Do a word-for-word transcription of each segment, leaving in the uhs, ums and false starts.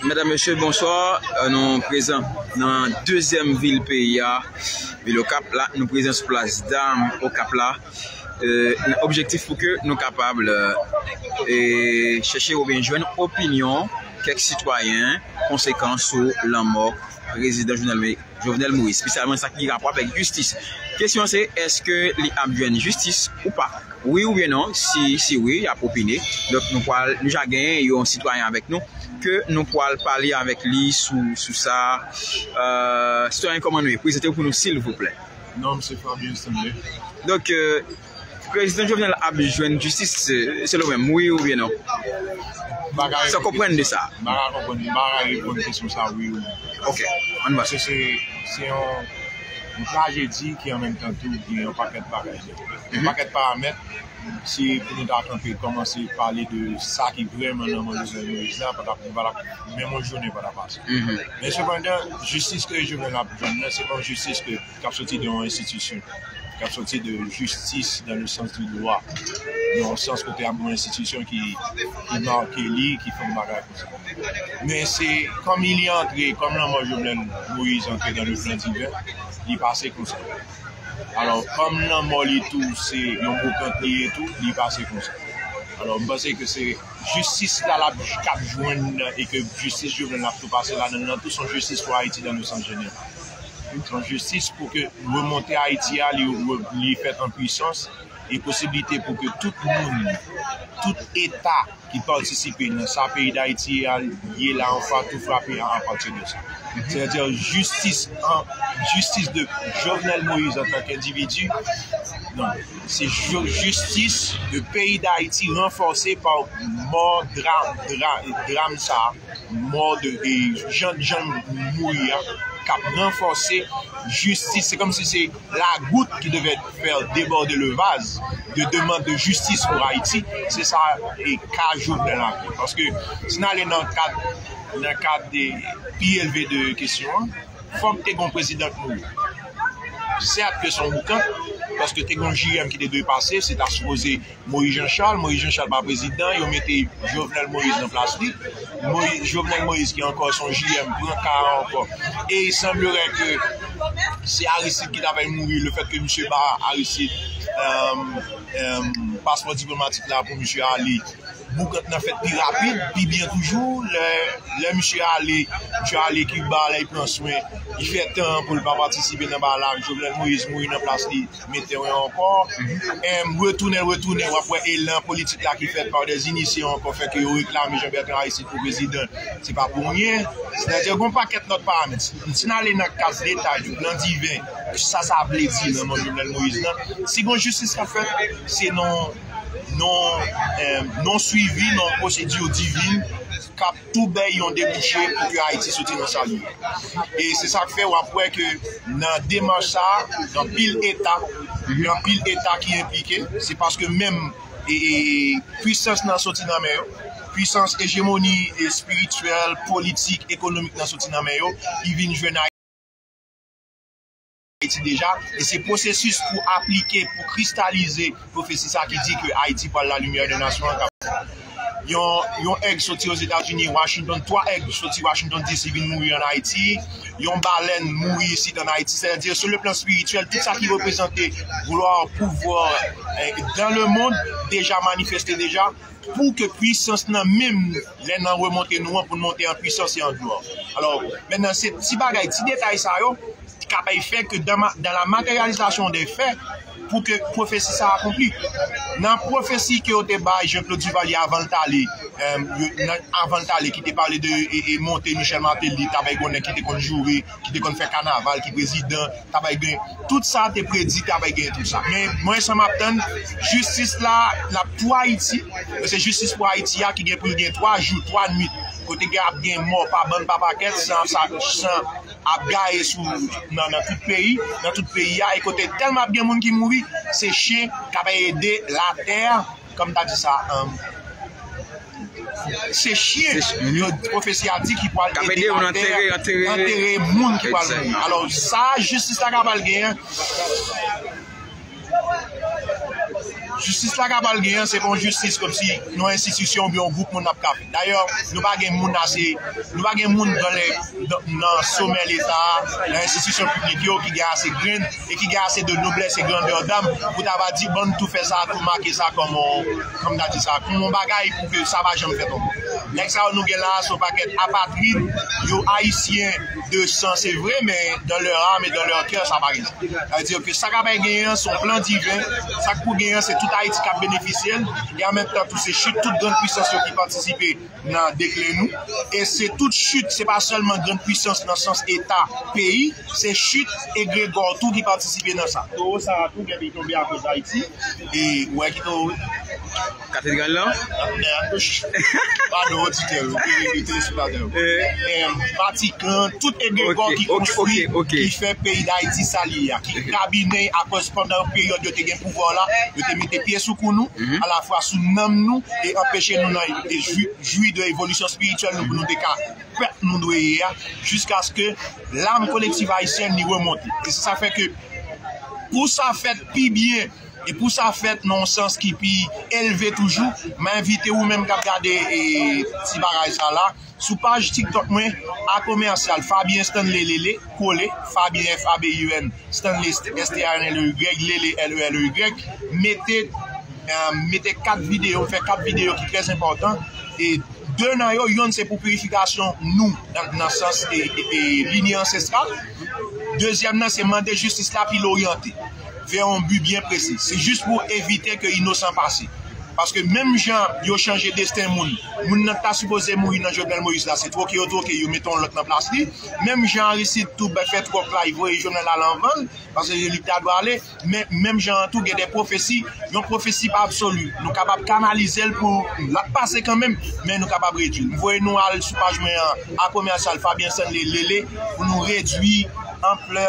Medam, mesye, bonswa. Euh, nou prezan nan dezyèm vil peyi a, vil Okap la. Nou prezan sou plas dam Okap la. Euh, objektif pou ke nou kapab, euh, e chèche oubyen jwenn opinyon kèk sitwayen konsekan sou lanmò prezidan Jovenel Jovenel Moïse, espesyalman sa ki gen rapò avèk jistis. Kesyon an se, èske li ap jwenn jistis ou pa? Wi oubyen non? Si, si wi, y ap opine. Donk, nou pral, nou ja genyen yon sitwayen avèk nou, ke nou pral pale avèk li sou, sou sa. Euh, sitwayen, kòman nou ye? Prezante w pou nou, silvouplè. Non, m se Fabien Stanley. Donk, euh, Prezidan Jovenel ap jwenn jistis, se, selon ou menm, wi oubyen non? Sa w konprann de sa? M pa ka konprann, m pa ka reponn kesyon sa wi ou non. Ok, ann pase. Paske se, se yon, yon trajedi ki an menm tan tou gen yon pakèt bagay, yon pakèt paramèt. Si pou nou ta kanpe kòmanse pale de sa ki vrèman nan men Jovenel Moïse la, pa ta, pa ta, menm yon jounen pa ta pase. Men sepandan, jistis ke Jovenel ap jwenn nan, se pa yon jistis ke k ap soti de yon enstitisyon, k ap soti de jistis dans le sens du droit, nan yon sans kote ap gen yon enstitisyon ki, ki make li, ki fè yon bagay konsa. Men se kòm li antre, kòm lanmò Jovenel Moïse antre dans le plan divin, li pase konsa. Alò, kòm lanmò li tou, se yon boukant li ye tou, li pase konsa. Alò, m panse ke se jistis la, l ap, k ap jwenn nan, e ke jistis Jovenel ap tou pase ladan l nan tou, se yon jistis pou Ayiti dans le sens général. Se yon jistis pou ke remonte Ayiti a, li, li fèt an pwisans, e posiblite pou ke tout moun, tout eta ki patisipe nan sa peyi Dayiti a ye la, yon fwa tou frape a, apati de sa. Sètadi jistis an, jistis de Jovenel Moïse antanke endividi, non, se jistis de peyi Dayiti ranfòse pa mò dram, dra, dram sa, mò de, de jan, jan mouri a, k ap ranfòse jistis. Se kòmsi se la goutte qui devait faire déborder le vase de demande de justice pour Haïti. Se sa e ka Jovenel la ye. Paske si n ale nan kad, nan kad de pi elve de kesyon an, fòk te gen yon prezidan k mouri. Sèt ke se yon boukant, paske te gen yon J M ki te dwe pase, se ta sipoze Moïse Jean Charles, Moïse Jean Charles pa prezidan, yo mete Jovenel Moïse nan plas li. Moïse, Jovenel Moïse ki ankò se yon J M pran ka a ankò. E il semblerait que se Aristide ki ta fè l mouri, lefètke misye ba Aristide, euh, euh, paspò diplomatik la pou misye ale. Boukant nan fèt pi rapid, pi byen toujou. Lè, lè misye ale, misye ale Kiba, lè li pran swen, li fè tan pou l pa patisipe nan bagay la. Jovenel Moïse mouri nan plas li, mete w ankò. Em, retounen, retounen, w ap wè elan politik la ki fèt pa dè inisye ankò fè ke yo reklame Jean Bertrand Aristide pou prezidan. Se pa pou anyen. Sètadi gen yon pakèt lòt paramèt. Si, si n ale nan kad detay de plan diven, sa sa vle di nan non Jovenel Moïse lan, si gon jistis k ap fèt, se non, non, eh, non swivi, non pwosedi divin k ap tou bay yon debouche pou ke Ayiti soti nan sa li ye. E se sa k fè w ap wè ke nan demach sa a, gen anpil eta, gen anpil eta ki enplike, se paske menm e, e, pwisans nan soti nan men yo, pwisans ejemoni espirityèl, politik, ekonomik nan soti nan men yo, li vin jwenn Ayiti deja, e se pwosesis pou aplike, pou kristalize pwofesi sa ki di ke Ayiti pral la limyè de nasyon an k ap yon, yon èg soti Ozetazini, Washington, twa èg soti Washington D C vin mouri ann Ayiti, yon balèn mouri isit ann Ayiti. Sètadi, sou le plan espirityèl, tout sa ki reprezante glwa, pouvwa, eh, dans le monde, deja manifeste deja, pou ke pwisans nan menm lè n an remonte nou an, pou n monte an pwisans e an glwa. Alò, mentnan, se ti bagay, ti detay sa yo, ki kapab fè ke dans ma, dans la matérialisation des faits, pou ke pwofesi sa akonpli. Nan pwofesi ke yo te bay Jean Claude Duvalier avan l t ale, eh, nan, avan l t ale, ki te pale de, e, e monte Michel Martelly, ta bay gon nèg ki te konn joure, ki te konn fè kanaval, ki prezidan, ta bay gen, tout sa te predi, ta bay gen tout sa. Men mwen sa m ap tann, jistis la, l ap pou Ayiti, se jistis pou Ayiti a ki gen pou l gen twa jou, twa nwit, kote gen ap gen mò pa bann pa pakèt, san, san, san ap gaye sou, nan, nan tout peyi, nan tout peyi a, e kote tèlman ap gen moun ki mouri, se chen k ap ede latè, kòm ta di sa, um, se chen, se ch-, mhm, yo, pwofesi a di ki pral ede latè antere, antere moun ki pral mouri. Alò, sa, jistis la ka pral genyen. Jistis la ka pral gen an, se pa yon jistis kòmsi yon enstitisyon oubyen yon gwoup moun ap ka fè. Dayè, nou pa gen moun ase, nou pa gen moun nan lè, nan somè Leta a, nan enstitisyon piblik yo ki gen ase grenn e ki gen ase de noblès e grandè dam pou ta va di, "Ban n tou fè sa, tou make sa kòm yon, kòm ta di sa, kòm yon bagay pou ke sa pa janm fèt ankò." Nèg sa yo nou gen la a, se yon pakèt apatrid, yo ayisyen de san, se vre, men dans leur âme et dans leur cœur, sa pa gen sa. Sa vle di ke sa k ap genyen an, se yon plan diven, sa k pou genyen an, se tout Ayiti k ap benefisye l, e an menm tan tou, se chit tout grann pwisans yo ki patisipe nan deklen nou. E se tout chit, se pa sèlman grann pwisans nan sans eta peyi, se chit egregò tou ki patisipe nan sa. Towo sa a tou genlè tonbe akoz Ayiti. E, ou wè ki towo, wi. Katedral lan? Padon, oditè yo, e, e telespektatè yo. Em, Vatikan, tout egregò ki konstwi, ki fè peyi Dayiti sa li ye a, ki kabine akoz pandan yon peryòd yo te gen pouvwa la, yo te mete pye sou kou nou, alafwa sou nanm nou, e anpeche nou nan, e jwi, jwi de evolisyon espirityèl nou pou nou te ka pèp nou dwe ye a, jiskaske lam kolektif ayisyèn li remonte. E se sa fè ke pou sa fèt pi byen e pou sa fèt nan yon sans ki pi elve toujou, m a envite ou menm k ap gade, e, ti bagay sa la, sou paj TikTok mwen, A Commercial Fabien Stanley Lele, kole, Fabien, F A B I E N, Stanley, S T A N L E Y, Lele, L E L E Y, mete, e, mete kat videyo, fè kat videyo ki trè enpòtan, e de nan yo, yonn se pou pirifikasyon nou, nan, nan sans, e, e, e, linye ansestral. Dezyèm nan, se mande jistis la pi loryante, vè yon bi byen presi. Se jis pou evite ke inosan pase. Paske menm jan yo chanje desten moun, moun nan ki ta sipoze mouri nan Jovenel Moïse la, se twoke yo twoke, yo mete yon lòt nan plas li. Menm jan Aristide tou, ben, fè twòk la, li voye Jovenel al anvan l, paske se li ki ta dwe ale. Men, menm jan an tou, gen de pwofesi, yon pwofesi pa absoli. Nou kapab kanalize l pou l ap pase kanmenm, men nou kapab redui l. M voye nou al sou paj mwen an, A Commercial Fabien Stanley Lele, pou nou redui anplè,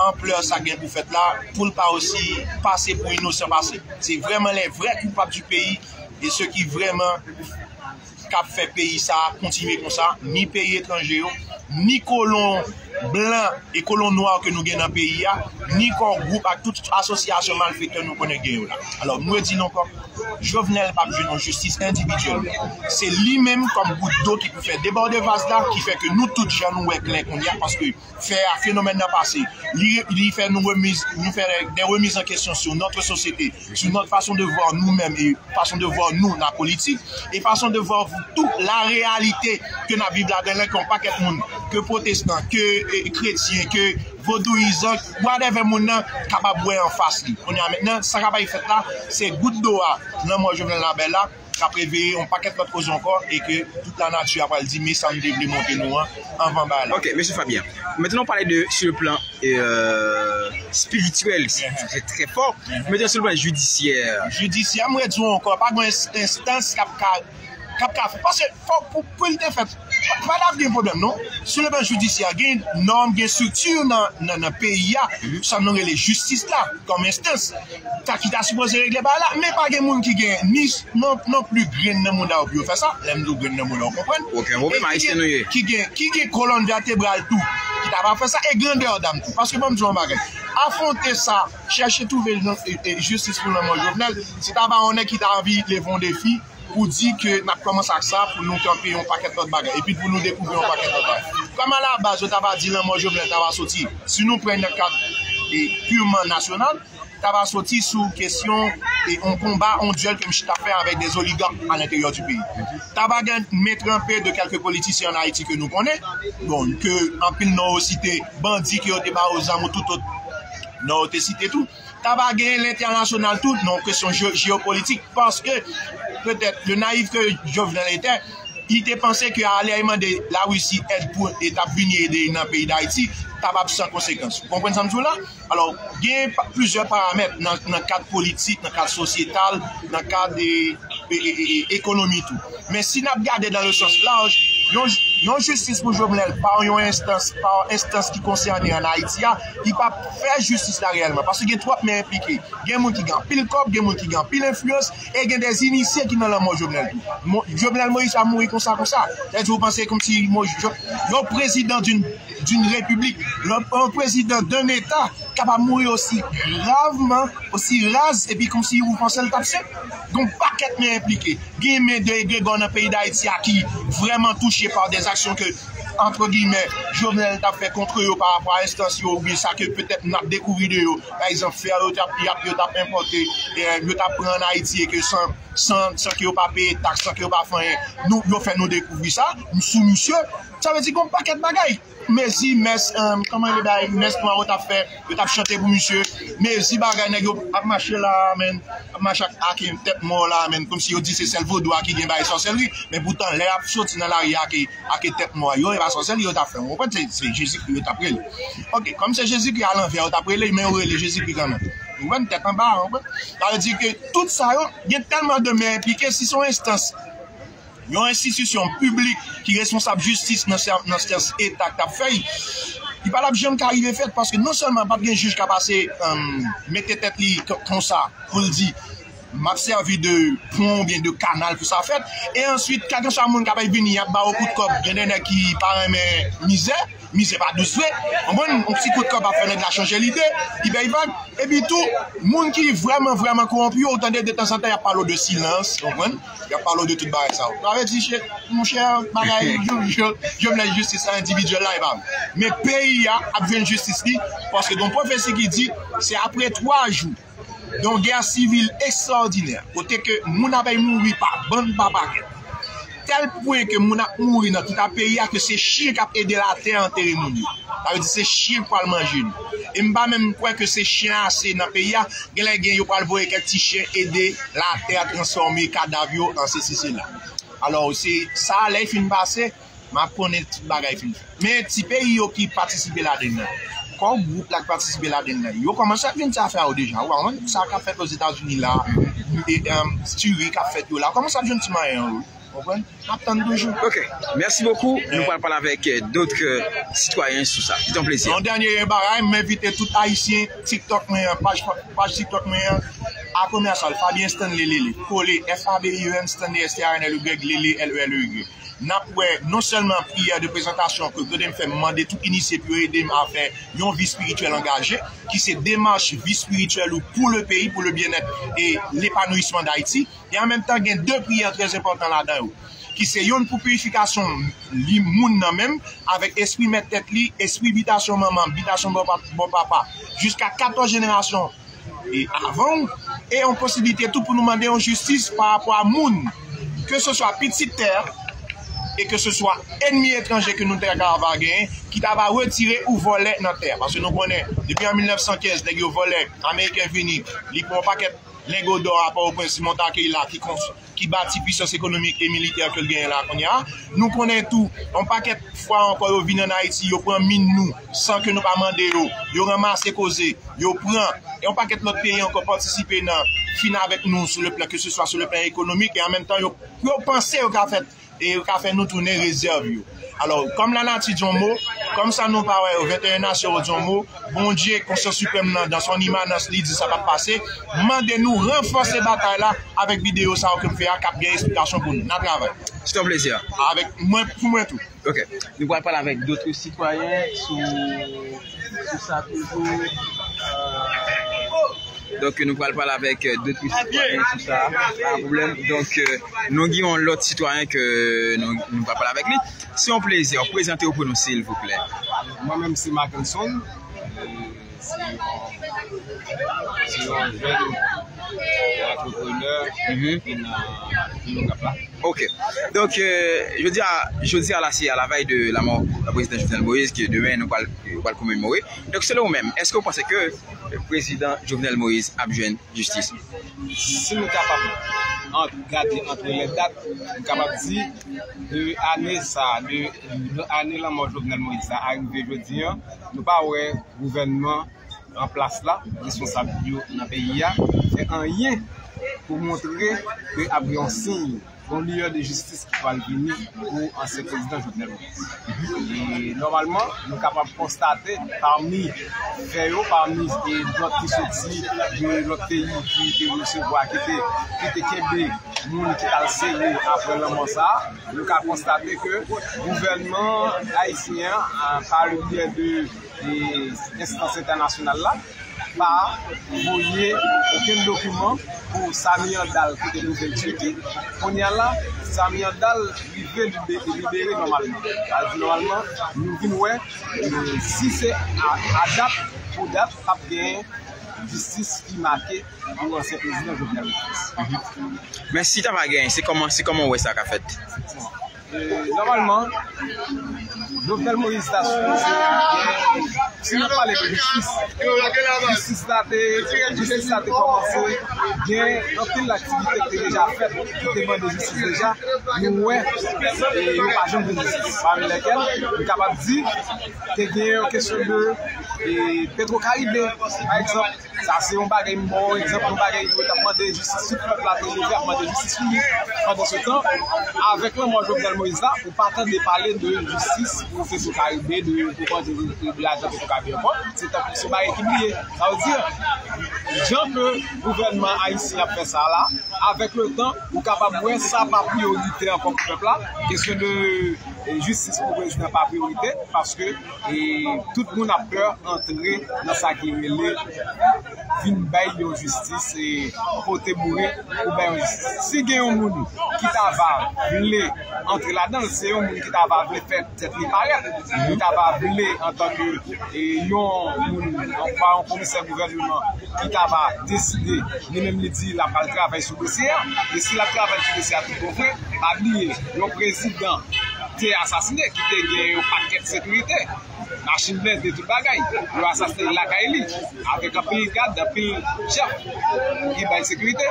anplè sa k gen pou fèt la, pou l pa osi pase pou inosan pase. Se vrèman les vrais coupables du pays, e se ki vrèman k ap fè peyi sa a kontinye konsa, ni peyi etranje yo, ni kolon blan e kolon nwa ke nou gen nan peyi a, ni kò gwoup ak tout asosyasyon malfektè nou konnen gen yo la. Alò, m redi l ankò, Jovenel p ap jwenn yon jistis endividyèlman. Se li menm kòm gout dlo ki pou fè debòde vaz la, ki fè ke nou tout, jan nou wè klè kounye a, paske fè a, fenomèn nan pase. Li, li fè nou remiz, nou fè de remiz an kesyon sur notre société, sur notre façon de voir nous-mêmes et façon de voir nous, la politique, et façon de voir tout la réalité ke n ap viv ladan l, ke yon pakèt moun, ke pwotestan, ke, e, kretyen, ke vodouyizan, whatever moun nan kapab wè an fas li. Kounye a mentnan, sa k ap fèt la, se gout dlo a, lanmò Jovenel Labèl la, k ap reveye yon pakèt lòt koze ankò e ke tout lanati a pral di, men sa m te vle montre nou an anvan bagay la. Ok, mesye Fabien. Maintenant, on parlait de, sur le plan, euh, spirituel, c'est très fort. Maintenant, sur le plan judiciaire. Jidisyè, m redi w ankò, pa gen ins-, enstans k ap ka, k ap ka fè. Paske fòk pou, pou l te fèt, pa, pa t ap gen pwoblèm, non. Sur le plan jidisyè, gen nòm, gen estrikti nan, nan, nan peyi a, sa nou rele jistis la, kòm enstans. Sa ki ta sipoze regle bagay la, men pa gen moun ki gen ni non, non plis grenn nan mouda yo pou yo fè sa. Lè m di w grenn nan mouda, w konprann? Okenn pwoblèm, ayisyen nou ye. Ki gen, ki gen kolòn vètebral tou, ki ta va fè sa, e grandè dam tou. Paske ban m di w yon bagay, afwonte sa, chèche twouve, e, e, jistis pou lanmò Jovenel, se ta va yon nèg ki ta anvi leve yon defi, pou di ke n ap kòmanse ak sa, pou nou kanpe yon pakèt lòt bagay, epi pou nou dekouvri yon pakèt lòt bagay. Kòm alabaz, yo ta va di lanmò Jovenel ta va soti, si nou pran nan kad, e, pirman nasyonal, ta va soti sou kesyon, e, yon konba, yon dyèl ke m chita fè avèk de oligak a lenteryè di peyi. Ta va gen men tranpe de kèlke politisyen an Ayiti ke nou konnen, bon, ke anpil non yo site, bandi ke yo te ba yo zam ou tout lòt non yo te site tou. Ta va gen lentènasyonal tou, nan kesyon je-, jeyopolitik, paske petèt, le naïf que Jovenel était, li te panse ke ale al mande Larisi èd pou e t ap vini ede nan peyi Dayiti, ta p ap san konsekans. Ou konprann sa m di w la? Alò, gen pa, plizyè paramèt nan, nan kad politik, nan kad sosyetal, nan kad, e, e, e, e, ekonomi tou. Men si n ap gade dans le sens large, yon, yon jistis pou Jovenel pa yon enstans, pa yon enstans ki konsène an Ayiti a, li p ap fè jistis la reyèlman. Paske gen twòp men enplike. Gen moun ki gen anpil kòb, gen moun ki gen anpil enfliyans, e gen de inisye ki nan lanmò Jovenel tou. Mo-, Jovenel Moïse pa mouri konsa, konsa. Sètadi, ou panse kòmsi mo-, jo-, yon prezidan d'une, d'une république, yon, yon prezidan d'un État, kapab mouri osi gravman, osi raz, epi kòmsi ou panse l t ap senp. Gen yon pakèt men enplike. Gen men de egregò nan peyi Dayiti a ki vrèman touche pa dèzaksyon ke, antre giyimè, Jovenel t ap fè kont yo pa rapò a enstans yo, oubyen sa ke petèt n ap dekouvri de yo. Pa egzanp, fè yo t ap, y ap, yo t ap enpòte, e, yo t ap pran ann Ayiti, e ke san, san, san ke yo pa peye taks, san ke yo pa fè anyen, nou, yo fè nou dekouvri sa, sou misye. Sa vle di gen yon pakèt bagay. Mezi, mès, e, kòman yo bay, mès nwa yo t ap fè, yo t ap chante pou misye. Mezi bagay nèg yo ap mache la, menn, ap mache ak, ak tèt mò la, menn, kòmsi yo di se sèl vodou a ki gen bagay sòsèlri. Men poutan, lè y ap soti nan lari a, ak, ak tèt mò a, yo, e pa sòsèlri yo t ap fè. Ou konprann? Se, se Jezikri yo t ap rele. Oke, kòm se Jezikri alanvè yo t ap rele, men yo rele Jezikri kanmenm. Ou konprann? Tèt anba, ou konprann? Sa vle di ke tout sa yo, gen tèlman de men enplike, si se yon enstans, yon enstitisyon piblik ki responsab jistis nan sè-, nan sèvis eta k t ap fè, li pa t ap janm ka rive fèt, paske non sèlman p ap gen jij k ap pase, e, mete tèt li k-, konsa pou l di, m ap sèvi de pon oubyen de kanal pou sa fèt, e answit, kèlkeswa moun k ap vini, y ap ba yo kout kòb, gen de nèg ki pa renmen mizè, mizè pa dous vre. Konprann? Yon ti kout kòb ap fè nèg la chanje lide, li bay vag. Epi tou, moun ki vrèman, vrèman kowonpi yo, ou tande detanzantan, y ap pale w de silans, konprann? Y ap pale w de tout bagay sa yo. Sa vle di, chè, monchè, bagay, jou, jou, Jovenel jistis la endividyèl la, e pa vre. Men peyi a ap jwenn jistis li, paske gen yon pwofesi ki di, se apre twa jou, yon gè sivil ekstraòdinè, kote ke moun ap mouri pa bann, pa pakèt. Tèl pwen ke moun ap mouri nan tout a peyi a, ke se chen k ap ede latè antere moun yo. Sa vle di se chen k pral manje nou. E m pa menm kwè ke se chen ase nan peyi a, genlè gen yo pral voye kèk ti chen ede latè a transfòme kadav yo an sesi sela. Alò, se sa, lè l fin pase, m ap konnen tout bagay fin fèt. Men ti peyi yo ki patisipe ladann nan, kòm gwoup la ki patisipe ladann nan, yo kòmanse ap jwenn ti afè yo deja. Ou konprann sa k ap fèt Ozetazini la, e, e, Siri k ap fèt yo la, yo kòmanse ap jwenn ti manyen yo. Ou konprann? N ap tann toujou. Ok. Merci beaucoup. Nou pral pale avèk, euh, d'autres, euh, citoyens sou sa. C'est un plaisir. Yon dènye bagay, m envite tout Ayisyen, TikTok mwen an, paj, paj TikTok mwen an, a komèsyal Fabien Stanley Lele. Kole, F A B I E N, Stanley, S T A N L E Y, Lele, L E L E Y. N ap wè non sèlman priyè de prezantasyon ke Claude m fè, m mande tout inisye pou yo ede m a fè yon vi espirityèl angaje, ki se demach vi espirityèl ou pou le peyi, pou le byennèt e lepanouisman d Ayiti. E an menm tan, gen de priyè trè enpòtan ladan yo, ki se youn pou pirifikasyon li moun nan menm, avèk espri mèt tèt li, espri bitasyon manman, bitasyon bò pa-, bò papa, jiska katòz jenerasyon e avan w, e yon posiblite tou pou nou mande yon jistis pa rapò a moun, ke se swa pitit tè a, e ke se swa ènmi etranje ke nou te ka va genyen, ki ta va retire ou vòlè nan tè a. Paske nou konnen, depi an mil nèf san kenz, nèg yo vòlè, Ameriken vini, li pran yon pakèt lengo dò a Pòtoprens, Simon Takey la, ki kons-, ki bati pwisans ekonomik e militè ke l genyen la kounye a. Nou konnen tou, yon pakèt fwa ankò, yo vin ann Ayiti, yo pran min nou, san ke nou pa mande yo. Yo ranmase koze, yo pran. E yon pakèt lòt peyi ankò patisipe nan fin avèk nou sou le plan, ke se swa sou le plan ekonomik, e an menm tan, yo, yo panse yo ka fè, e yo ka fè nou tounen rezèv yo. Alò, kòm lanati di yon mo, kòm sa nou pa wè yo, venteyen nasyon yo di yon mo, Bondye, Konsyans Siprèm nan, dans son immanence, li di sa p ap pase, mande nou ranfòse batay la avèk videyo sa yo ke m fè a, k ap gen esplikasyon pou nou. N a travay. C'est un plaisir. Avèk mwen, pou mwen tou. Ok. Nou pral pale avèk d'autres citoyens sou, sou sa toujou. Euh, donk, nou pral pale avèk, euh, d'autres citoyens sou sa. Pa pwoblèm. Donk, euh, nou gen yon lòt sitwayen ke nou, nou pral pale avèk li. Se yon plezi. Prezante w pou nou, silvouplè. Mwen menm, se Mackenson. Euh, se yon, se yon jèn antreprenè ki nan, ki nan Okap la. Ok. Donk, euh, jodi a, jodi a la, se alavèy de lanmò prezidan Jovenel Moïse, ke demen nou pral, nou pral komemore. Donk, selon ou menm, èske w panse ke prezidan Jovenel Moïse ap jwenn jistis? Si nou kapab ant-, gade antre lè dat, nou kapab di de ane sa, de, de ane lanmò Jovenel Moïse sa a rive jodi a, nou pa wè gouvènman an plas la, responsab yo nan peyi a, fè anyen pou montre ke ap gen yon siy Yon liyè de jistis ki pral vini pou ansyen prezidan Jovenel Moïse. E nòmalman, nou kapab konstate pami fè yo, pami e nòt ki soti de lòt peyi ki te resevwa, ki te, ki te kenbe moun ki t al sere apre lanmò sa a, nou ka konstate ke gouvènman ayisyen an, pa le byen de e enstans entènasyonal la, pa voye okenn dokiman pou Sami Handal ki te twouve l Tiki. Kounye a la, Sami Handal rive libe-, libere nòmalman. Sa vle di nòmalman, nou vin wè, e, si se a, a dat, pou dat, p ap gen jistis ki make pou ansyen prezidan Jovenel Moïse. Men si ta va gen, se kòman, se kòman w wè sa ka fèt? E, nòmalman, Jovenel Moïse ta sipoze gen, si n ap pale de jistis, jistis la te, jistis la te kòmanse gen anpil aktivite ki te deja fèt, ki te mande jistis deja. Nou wè, e, yo pa janm jwenn jistis. Pami lèkèl, nou kapab di, te gen yon kesyon de, e, Petro Caribe, pa egzanp. Sa se yon bagay, m ba w egzanp, yon bagay yo t ap mande jistis, tout pèp la te leve ap mande jistis pou li. Pandansetan, avèk lanmò Jovenel Moïse la, ou pa tande pale de jistis pou Petro Caribe, de, de, de, de lajan Petro Caribe ankò. Se tankou se yon bagay ki bliye. Sa vle di, jan ke gouvènman ayisyen ap fè sa la, avèk letan, ou kapab wè sa pa priyorite ankò pou pèp la. Kesyon de, e, jistis pou prezidan pa priyorite, paske e tout moun ap pè antre nan sa ki rele vin bay yon jistis, e pote boure pou bay yon jistis. Si gen yon moun ki ta va vle antre ladan l, se yon moun ki ta va vle fè tèt li parèt, li ta va vle antanke, e, yon moun, pa yon komisè gouvènman ki ta va deside, li menm li di l ap al travay sou dosye a. E si l ap travay sou dosye a tout bon vre, pa bliye, yon prezidan te asasine, ki te gen yon pakèt sekirite, machin blende, tout bagay. Yo asasine l lakay li, avèk anpil gad, anpil chèf ki bay sekirite.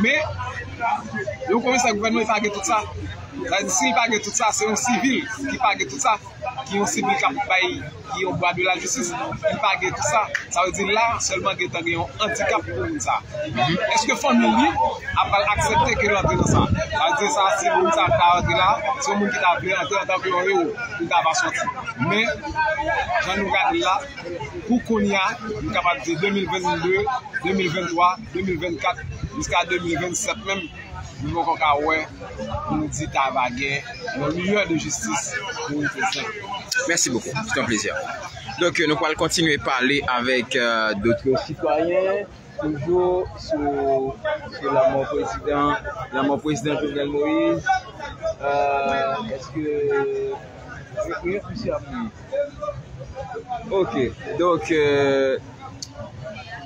Men, yon komisè gouvènman, li pa gen tout sa. Sa vle di, si li pa gen tout sa, se yon sivil ki pa gen tout sa, ki yon sivil k ap bay ki yon bwa de lajistis, li pa gen tout sa. Sa vle di la, sèlman gentan gen yon andikap pou moun sa. Èske fanmi li ap pral aksepte ke l antre nan sa? Sa vle di sa, si moun sa ta antre la, se yon moun ki ta vle antre antanke yon ewo, pou l ta va sòti. Men, jan nou gade l la, pou kounye a, nou kapab di de mil venn de, de mil venn twa, de mil venn kat, jiska de mil venn sèt menm, nou poko ka wè pou nou di ta va gen yon liyè de jistis pou yon prezidan. Mèsi bokou. Se yon plezi. Donk, nou pral kontinye pale avèk, euh, d'autres citoyens, toujou sou, sou lanmò prezidan, lanmò prezidan Jovenel Moïse. Euh, èske, wi, wi, misye ap mouri. Ok, donk, euh,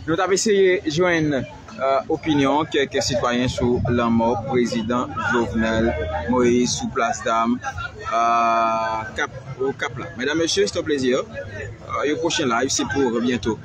nou t ap eseye jwenn, euh, opinyon kèk sitwayen sou lanmò prezidan Jovenel Moïse sou plas dam, euh, Kap, Okap la. Medam, mesye, se yon plezi. Euh, yon pwochen live, se pou byento.